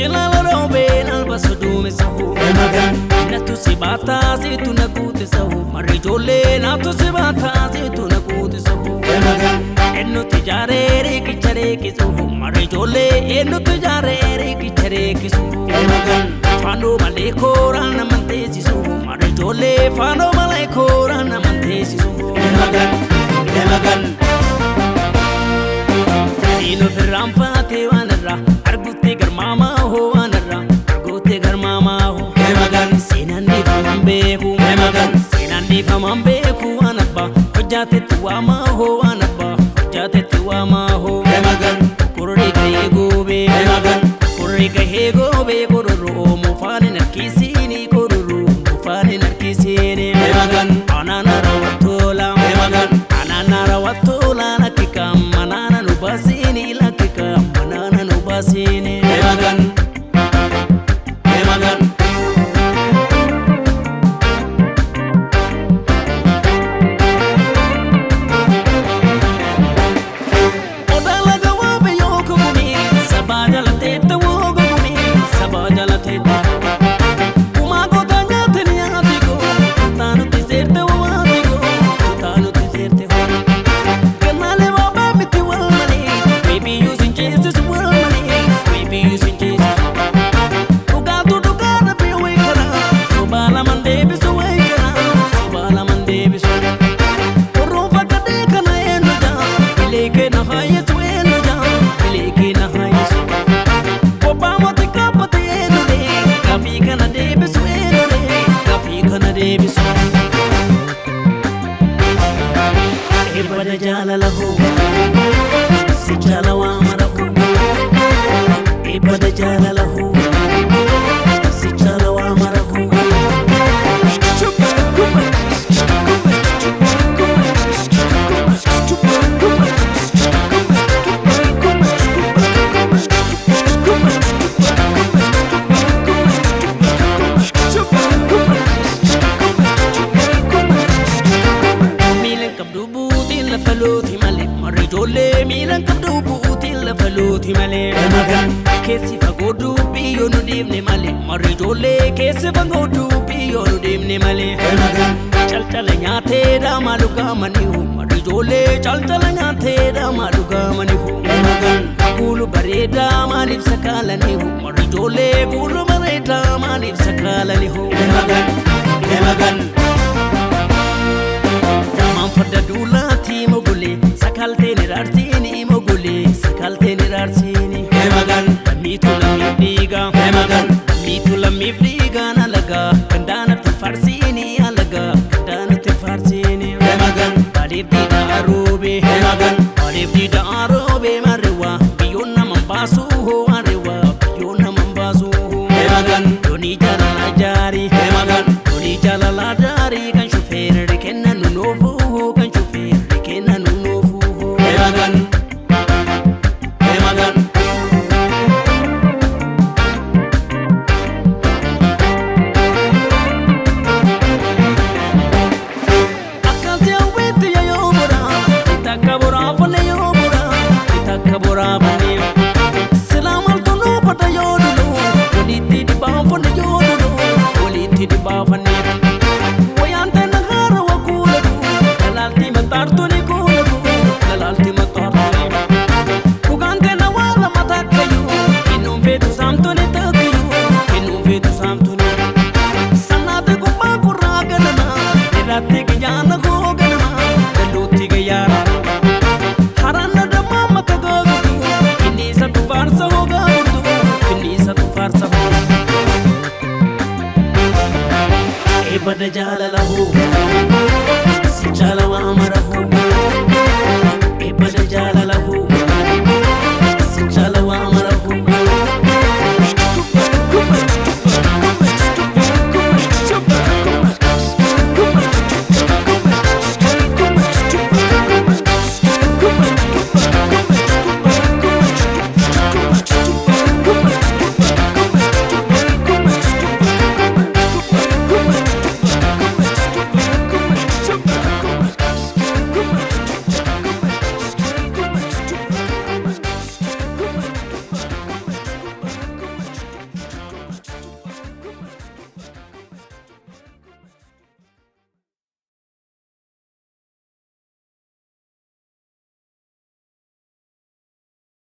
Cilala roobeen albasu duumessa hoo. Natu si baataa siitu na guutisa hoo. Marri ijoollee natu si baataa siitu na guutisa hoo. Eenyutu ijaaree riikicha reekisu hoo. Marri ijoollee eenyutu ijaaree riikicha reekisu hoo. Faanoo malee kooraan naman teessisu hoo. Marri ijoollee faanoo malee kooraan naman teessisu hoo. Diin ofirraan faatee waan irraa arguutti garmaamaa hoo waan irraa arguutti garmaamaa hoo. Seenaan dhiifaman beeku seenaan dhiifaman beeku waan abbaa hojjaatetti waamaa hoo waan abbaa hojjaatetti waamaa hoo. Kurri gahee goobee kurri gahee goobee kororoo muufaan hin harkisiini kororoo muufaan hin harkisiini. Anaana raawwatoola anaana raawwatoola lakkika manaana nu baasiini lakkika manaana nu baasiini. Odaa laga waabee yoo kugumi sabaa jala teette woo gugumi sabaa jala teette. Kumaa goota nyaate ni nyaati goo taanutti seerte waati goo taanutti seerte hoo. Kannaalee waabee miti wal malee weebiyyuu sin ceesisu wal malee weebiyyuu sin ceesisu. Dhugaatu dhugaa dhabee wayii kana sobaa lamaan deebisu wayii kana sobaa lamaan deebisu. Oroofa gadhee kana eenyu jaa bilee keena haayesu eenyu jaa bilee keena haayesu. Kophaa mootii kaabbate eenyu ree gaaffii kana deebisu eenyu ree gaaffii kana deebisu. Eebbada jaalala hoo si jaala waa mara hoo eebbada jaalala hoo si jaala waa mara hoo. Miilan qabdu buutiin lafa looti malee marri ijoollee miilan qabdu buutiin lafa looti malee. Keessi fagoo dubbii yoo nu deemne malee marri ijoollee keessi fagoo dubbii yoo nu deemne malee. Calcala nyaatee daamaa dhugaamanii hoo marri ijoollee calcala nyaatee daamaa dhugaamanii hoo. Kuulu bareedaa maaliif sakaalanii hoo marri ijoollee kuulu bareedaa maaliif sakaalanii hoo. Damaan farda duulaati mogolee sakalteen iraarsiini mogolee sakalteen iraarsiini. Lammiitu lammiif dhiiga lammiitu lammiif dhiiga alagaa gandaanatti farsiini alagaa gandaanatti farsiini. Baaleef diida aroobee baaleef diida aroobee marreewaa biyyoon naman baasuu hoo marreewaa biyyoon naman baasuu hoo. Doonii jaalala jaarii doonii jaalala jaarii kan shufeerri kenna nu noofuu kan shufeerri kenna nu noofuu. Akkasii hawwiitti yoo boraa takka boraa fonne yoo boraa takka boraa fonne. Silaa maaltu nu bada yoo dulu walitti dhibaa fonne yoo dulu walitti dhibaa fonne. Wayaan ta'e haara waa kuulatu lalaalti mataartu ni kuulatu lalaalti mataartu ni. Dhugaan ta'e waa lama takkayyuu kennuun feetu saamtu ni takkayyuu kennuun feetu saamtu ni. Sanaati gubbaa gurraa ganama dheeraatti gayyaana koo ganama galootti gayyaana. Haranna dammaa maka gaagurtu kinniisa tufaarsa hoo gaagurtu kinniisa tufaarsa hoo. Eebbada jaalala hoo